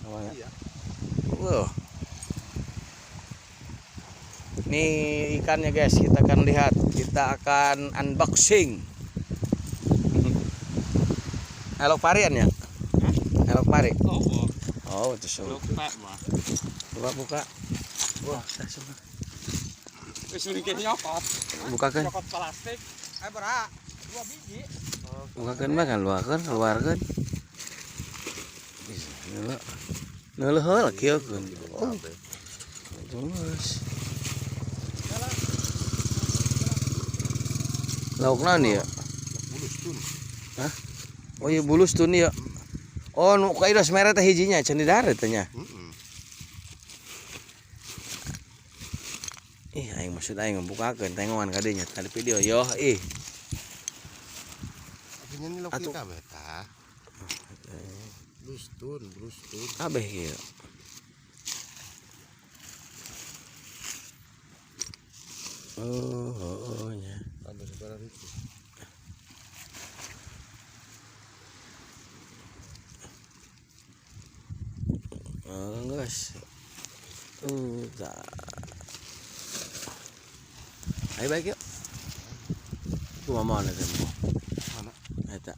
Mana? Iya. Wow. Nih ikannya, guys, kita akan lihat. Kita akan unboxing. Elok parian ya? Elok pari. Oh, Oh, itu so. lupa mah. Coba buka. Wah, semua. Wis mriki nyokot. Bukakan. Nyokot plastik. Eh, berak. Dua biji. Bukakan mah kan keluarkan, keluarkan. Bisa, ngeuleuh. Ngeuleuh heula kieu keun. Oh, geus. Lauk naon ieu? Bulus tun. Hah? Oh iya, bulus tuh nih ya. Oh, nu ka ieu mere teh hijinya can didaret teh nya. Heeh. Ih, aing maksud aing ngebukakeun tengoan ka dinya tadi video yo ih. Artinya ini lauk Atuh. kabeh tah. Bulus tun, bulus tun. Kabeh kieu. Oh, nya. Tambah sebarang itu. Oh, geus. Tah. Ayo baik yuk. Kumaha mana teh? Mana? Eta.